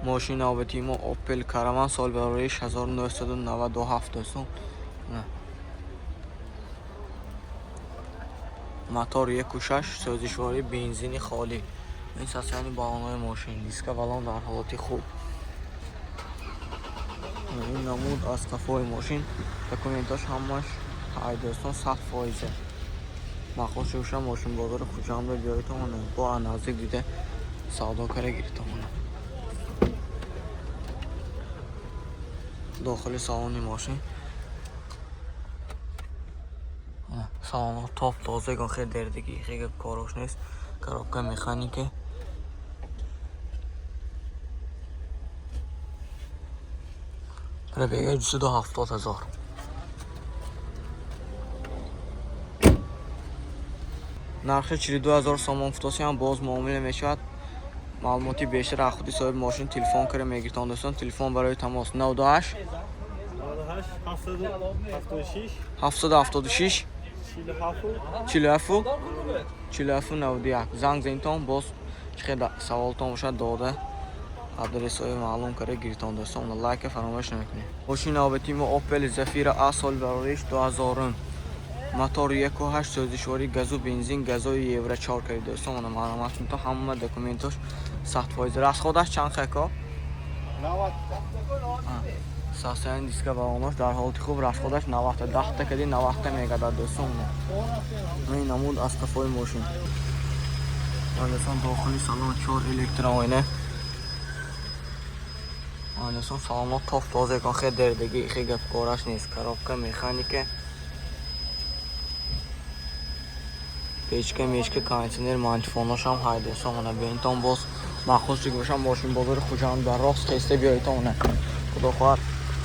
Мошини навбатии мо Opel Caravan, соли барориш 1997, дӯстон. Мотор 1.6, сӯзишворӣ бензини холӣ. Ин состояние баллонҳои мошин, диска баллон дар ҳолати хуб. Ин намуд аз қафои мошин, документош ҳамаш ҳай, дӯстон, 100%. Мақбул шуда, мошинбозори Хуҷандро биёедтон, бо наздик дида савдо кара гиритон. Дохили салони мошин, салонҳо топ тоза, ягон хел дердагӣ, хел гап корош нест. Коробка механика. Пробега 270 000. Нархи 42 000 сомон футосиам, боз муомила мешавад. Маълумоти бештар аз худи соҳиби мошин телефон кара мегиртон, дӯстон. Телефон барои тамос: 98 776 47 47 91. Занг занитон, боз чӣ хел саволтон бошад, дода адресҳои маълум кара гиритон, дӯстон. Лайка фаромӯш намекунед. Мошини навбатии мо Opel Zafira A, соли барориш 2000, мотор 1.8, сӯзишворӣ газу бензин, газои Евро 4 кари, дӯстон. Она маълумот мето, ҳама документош 100%. Расходаш чанд хеко? Состояние диска баллонош дар ҳолати хуб, расходаш 90, 10-та кади 90-та мегардад, дӯстон. Ин намуд аз қафои мошин, дӯстон. Дохили салон чор электроойна, дӯстон. Салонҳо топ тоза, ягон хел дердагӣ, хел гапкораш нест. Коробка механика, печка мечка, кондитсионер, магнитофоношам ҳай, дӯстон. Она беинтон, боз махсус чиз бошам, мошинбозори Хуҷанд ба рост хеста биёедтон, она худо хоҳад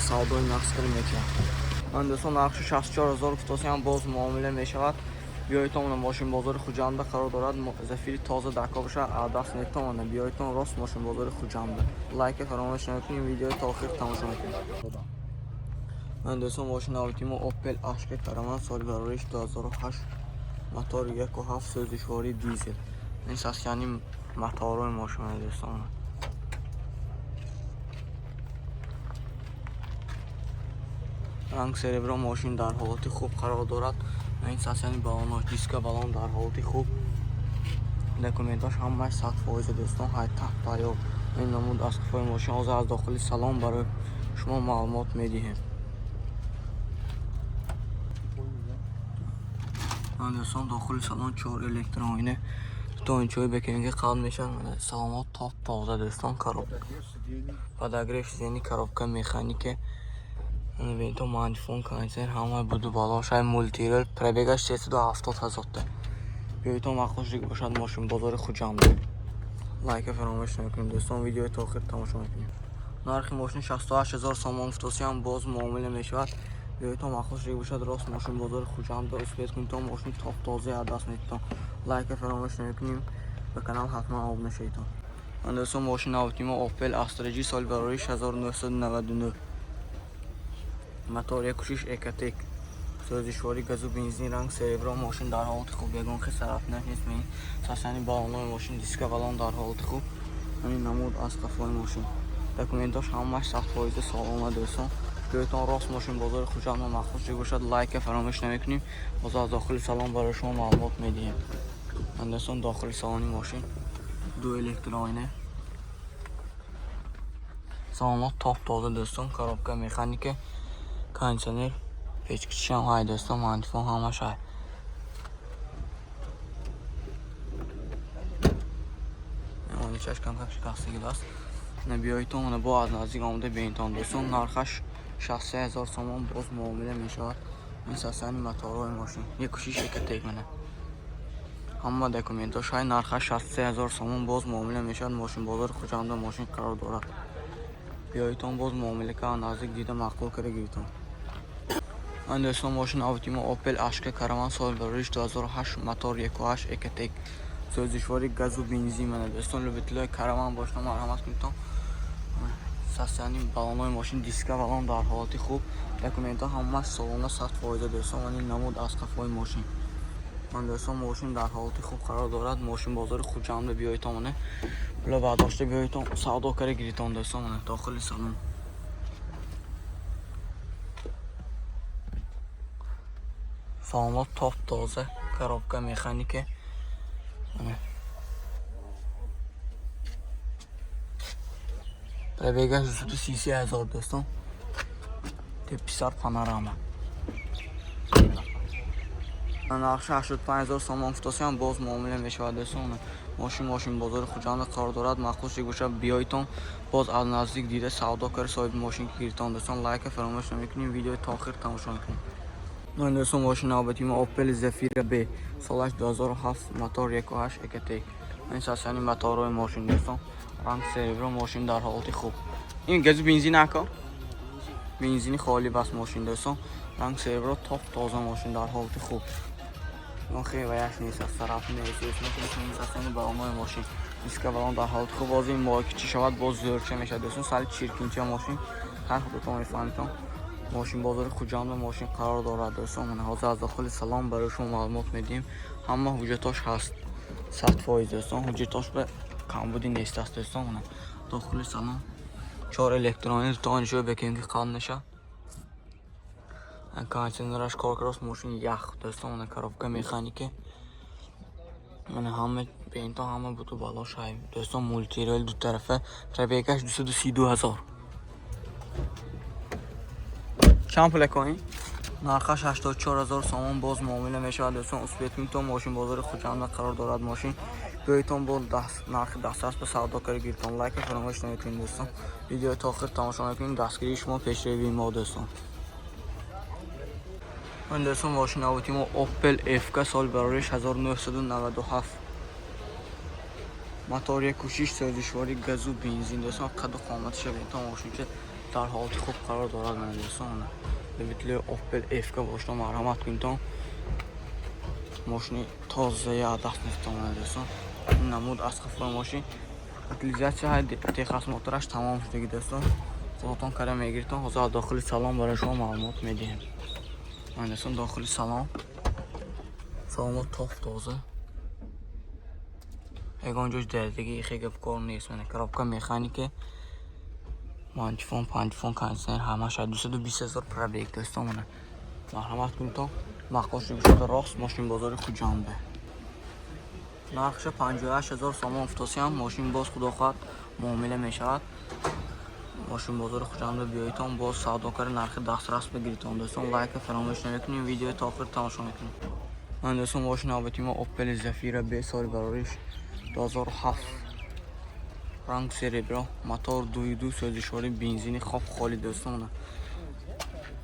савдои нақс кара метиҳад. Ман, дӯстон, нархи 64 000 гуфтосиам, боз муомила мешавад. Биёедтон, она мошинбозори Хуҷанда қарор дорад. Зафири тоза дако боша, даст нетон. Она биёедтон рост мошинбозори Хуҷанда. Лайка фаромӯш накунед, видеои то охир тамошо мекунед. Ман, дӯстон, мошин навбатии мо Opel Astra Caravan, соли барориш 2008, мотор 1.7, сӯзишворӣ дизел. Ин состояние моторҳои мошина, дӯстон. Ранг серебро, мошин дар ҳолати хуб қарор дорад. Ин состояние баллонош, диска баллон дар ҳолати хуб, документош ҳамааш 100%, дӯстон, ҳай таҳт тайёр. Ин намуд аз қафои мошин. Ҳозир аз дохили салон барои шумо маълумот медиҳем. Дӯстон, дохили салон чор электроойна, то инчои бекенги қалб мешавад. Салонҳо топ тоза, дӯстон. Коробка подогрев сиденья, коробка механика, бинто, магнитофон, кондитсионер, ҳамаи буду балош ҳай, мультирул. Пробегаш 370 000-та. Биёедтон, мақбул бошад, мошинбозори Хуҷанд. Лайка фаромӯш накунед, дӯстон, видеои то охир тамошо мекунем. Нархи мошин 68 000 сомон футосиам, боз муомила мешавад. Биёедтон, мақбул бошад, рост мошинбозори Хуҷандро успеть кунедтон, мошини топ тозаи аз даст медиҳтон. Лайка фаромӯш намекунем, ба канал ҳатман обуна шаведтон. Дӯстон, мошини навбатии мо Opel Astra G, соли барориш 1999, мотор 1.6 Ecotec, сӯзишворӣ газу бензин, ранг серебро. Мошин дар ҳолати хуб, ягон хел царапина нест. Состояние баллонҳои мошин, диска баллон дар ҳолати хуб. Ин намуд аз қафои мошин, документош ҳамааш 100% солона, дӯстон. Биёедтон рост мошинбозори Хуҷанд. Махсус чиз бошад, лайка фаромӯш намекунем. Боз аз дохили салон барои шумо маълумот медиҳем. Дӯстон, дохили салони мошин ду электроойна, салонҳо топ тоза, дӯстон. Коробка механика, кондитсионер, печкачиам ҳай, дӯстон, магнитофон, ҳамаш ҳай. Оничаш камкам шикастагӣ аст. Биёедтон, бо аз наздик омода бинедтон, дӯстон. Нархаш 63 000 сомон, боз муомила мешавад. Ин состояние моторҳои мошин, 1.6 Ecotec, мана ҳама документош ҳай. Нархаш 63 000 сомон, боз муомила мешавад. Мошинбозори Хуҷанда мошин қарор дорад. Биёедтон, боз муомила кара, наздик дида маъқул кара гиритон. Дӯстон, мошин навбатии мо Opel Astra Caravan, соли барориш 2008, мотор 1.8 Ecotec, сӯзишворӣ газу бензин. Мана, дӯстон, любителои Caravan бошад, марҳамат кунедтон. Состояние баллонҳои мошин, диска баллон дар ҳолати хуб, документҳо ҳамааш солона, 100%, дӯстон. Ин намуд аз қафои мошин. Ман, дӯстон, мошин дар ҳолати хуб қарор дорад. Мошинбозори Хуҷанда биёедтон. Пула бардошта биёитон, савдо кара гиритон, дӯстон. Мана дохили салон. Салонот топ тоза, коробка механика. Мана. Пробегаш 233 ҳазор, дӯстон. Теписар панорама. Нархи 85 000 сомон гуфтосиам, боз муомила мешавад, дӯстон. Мошин мошин бозори Хуҷанда қарор дорад. Маъқул шуда бошад, биёитон, боз аз наздик дида, савдо кара, соҳиби мошин гиритон, дӯстон. Лайка фаромӯш намекунем, видеои то охир тамошо мекунем. Дӯстон, мошин навбати мо Opel Zafira B, солаш 2007, мотор 1.8 Ecotec. Ин сасани моторҳои мошин, дӯстон. Ранг серебро, мошин дар ҳолати хуб. Ин газу бензин ака? Бензини холӣ бас мошин, дӯстон. Ранг серебро, топ тоза, мошин дар ҳолати хуб. Он хеле ваяш нест, аз тараф нест. Ин балонои мошин. Диска балон дар ҳолати хуб. Боз ин моҳи ки чӣ шавад, боз зӯрча мешавад, дӯстон. Сали чиркинча мошин. Ҳар худатон мефаҳмитон. Мошин бозори Хуҷанда мошин қарор дорад, дӯстон. Мана ҳозир аз дохили салон барои шумо маълумот медиҳем. Ҳама ҳуҷҷатош ҳаст. 100%, дӯстон. Ҳуҷҷатош ба камбудӣ нест аст, дӯстон. Мана дохили салон. Чор электронӣ то нишо бекем ки қанд нашад. Кондиционераш кор кардааст, мошин ях, дӯстон. Мана коробка механика. Мана ҳама бентон, ҳама буту бало шай. Дӯстон, мультирел ду тарафа, пробегаш 232 ҳазор. Чанд пул кунӣ? Нархаш 84 ҳазор сомон, боз муомила мешавад, дӯстон. Успеть кунитон, мошин бозори Хуҷанда қарор дорад мошин. Биёитон, бо нархи дастрас ба савдо кара гиритон. Лайка фаромӯш намекунед, дӯстон. Видеои то охир тамошо мекунем. Дастгирии шумо пешравии мо, дӯстон. Ман, дӯстон, мошин навбати мо Opel Efka, соли барориш 1997. Мотор 1.6, сӯзишворӣ газу бензин, дӯстон. Қаду қоматаша бинтон, мошинча дар ҳолати хуб қарор дорад, мана, дӯстон. Мана любители Opel Efka бошад, марҳамат кунитон. Мошини тозая даст нестон, мана, дӯстон. Ин намуд аз қафои мошин. Утилизация, техосмотраш тамом шудаги, дӯстон. Худатон кара мегиритон. Ҳозир аз дохили салон барои шумо маълумот медиҳем. Мана, дӯстон, дохили салон. Салонот топ тоза. Ягон ҷош дардиги хе гап кор нест. Мана коробка механика. Мантифон, пантифон, кондиционер ҳамаш 220 ҳазор пробег, дӯстон. Мана марҳамат кунитон. Маъқул шуда, рост мошин бозори Хуҷанда. Нархша 58 ҳазор сомон гуфтосиам, мошин боз худо хоҳад муомила мешавад. Мошин бозори Хуҷанда биёитон, боз савдо кара, нархи дастрас бигиритон, дӯстон. Лайка фаромӯш намекунем, видеои то охир тамошо мекунем. Ман, дӯстон, мошин навбати мо Opel Zafira B, соли барориш 2007, ранг серебро, мотор 2.2, сӯзишворӣ бензини хоб холӣ, дӯстон.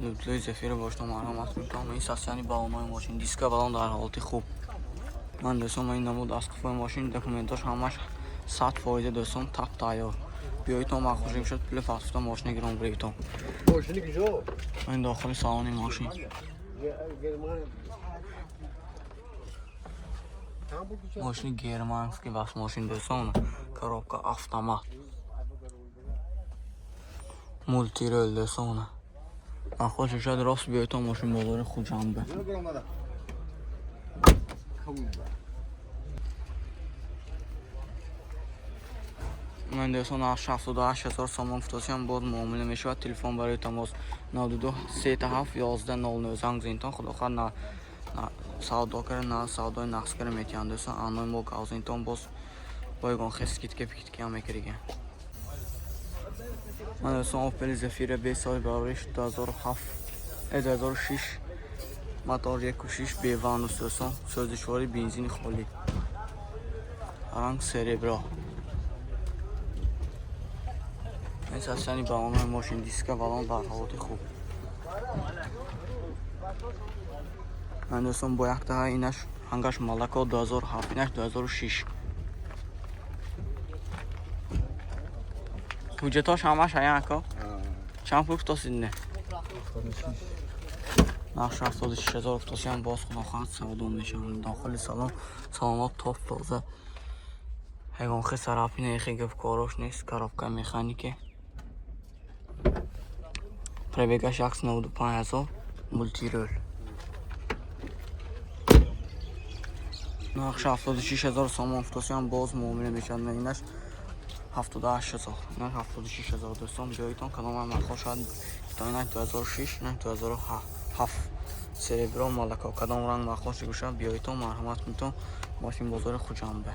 Любители Зафира бошад, марҳамат кунитон. Ин состояни балонои мошин, диска балон дар ҳолати хуб. Ман, дӯстон, ин намуд аз қафои мошин, документош ҳамаш 100%, дӯстон, тап тайёр. Биёитон, маъқул шуд, пули фасфута мошина гирон буритон. Мошини куҷо? Ин дохили салони мошин. Германия. Чанд пул куҷо? Мошини германский бас мошин, дӯстон. Коробка автомат. Мультирул, дӯстон. Маъқул шуд, рост биёитон мошин бозори Хуҷанда. Куҷо баромада? Қабул. Ман, дӯстон, нарх 78 ҳазор сомон гуфтосиам, боз муомила мешавад. Телефон барои тамос 92 37 11 00 занг зинтон. Худо хоҳад на савдо кара, на савдои нақс кара метиҳанд, дӯстон. Анои мо гавзинтон, боз бо ягон хел скидка пикидка ҳам мекардига. Ман, дӯстон, Opel Zafira B, соли барориш 2007, 2006, мотор 1.6 беванус, дӯстон, сӯзишворӣ бензини холӣ. Ранг серебро. Ин состояни балонои мошин, диска балон дар ҳолати хуб. Ман, дӯстон, бо яктаҳа инаш рангаш малако 2007, инаш 2006. Ҳуҷҷатош ҳамаш ҳаян, ака? Чанд пул гуфтосид не? Нарх 76 ҳазор гуфтосиам, боз худо хоҳад савдо мешавад. Дохили салон, салонот топ тоза. Ягон хел царапина, хе гап корош нест, коробка механика. Пробегаш 195 ҳазор, мультирул. Нарх 76 ҳазор сомон гуфтосиам, боз муомила мешавад. Инаш 78 000, инак 76 000. Дӯстон, биёитон, кадомай маъқул шавад, инак 2006, инак 2007, серебро, молоко, кадом ранг маъқул шуда, биёитон, марҳамат кунитон. Мошин бозори Хуҷанбе.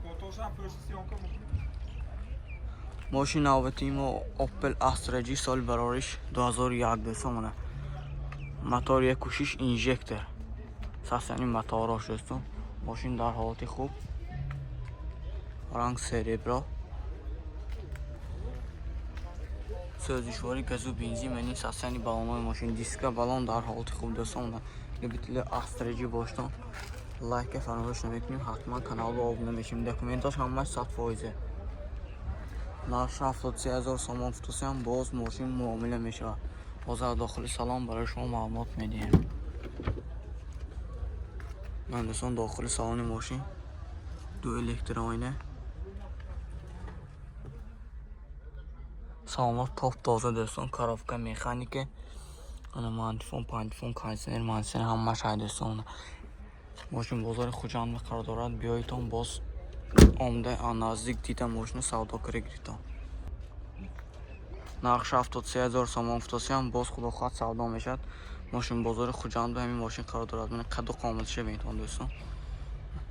Капотошам пушти съёмка мукунӣ. Мошин навбати мо Opel Astra G, соли барориш 2001, дӯстон. Мана мотор 1,6 инжектор, сасани моторош. Дӯстон, мошин дар ҳолати хуб, ранг серебро, сӯзишворӣ газу бензин, мани сасани баллонҳои мошин, диска, баллон дар ҳолати хуб. Дӯстон, любители Astra G боштон, лайка фаромӯш намекунем, ҳатман каналро обуна мешем. Документаш ҳамаш 100 фоизе. Нархш 73 000 сомон футусиам, боз мошин муомила мешавад. Боз аз дохили салон барои шумо маълумот медиҳем. Ман, дӯстон, дохили салони мошин, ду электроина, салонҳо топ тоза, дӯстон, коробка механика, ана магнитофон, пантифон, кондитсионер, мандитсионер ҳамаш ҳай. Дӯстон, мошин бозори Хуҷанд қарор дорад. Биёитон, боз омда, наздик дида, мошина савдо кара гиритон. Нархш 73 000 сомон футосиам, боз худо хоҳад, савдо мешавад. Мошин бозори Хуҷанд ҳамин мошин қарор дорад. Мана қаду қоматиша бинитон. Дӯстон,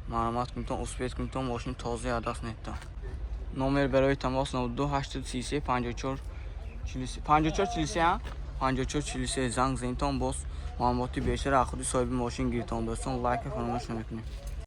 марҳамат кунитон, успеть кунитон, мошини тозаи аз даст недитон. Номер барои тамос 92 833 54 43, 54 43, 54 43. Занг занитон, боз маълумоти бештар аз худи соҳиби мошин гиритон. Дӯстон, лайка фаромӯш намекунем.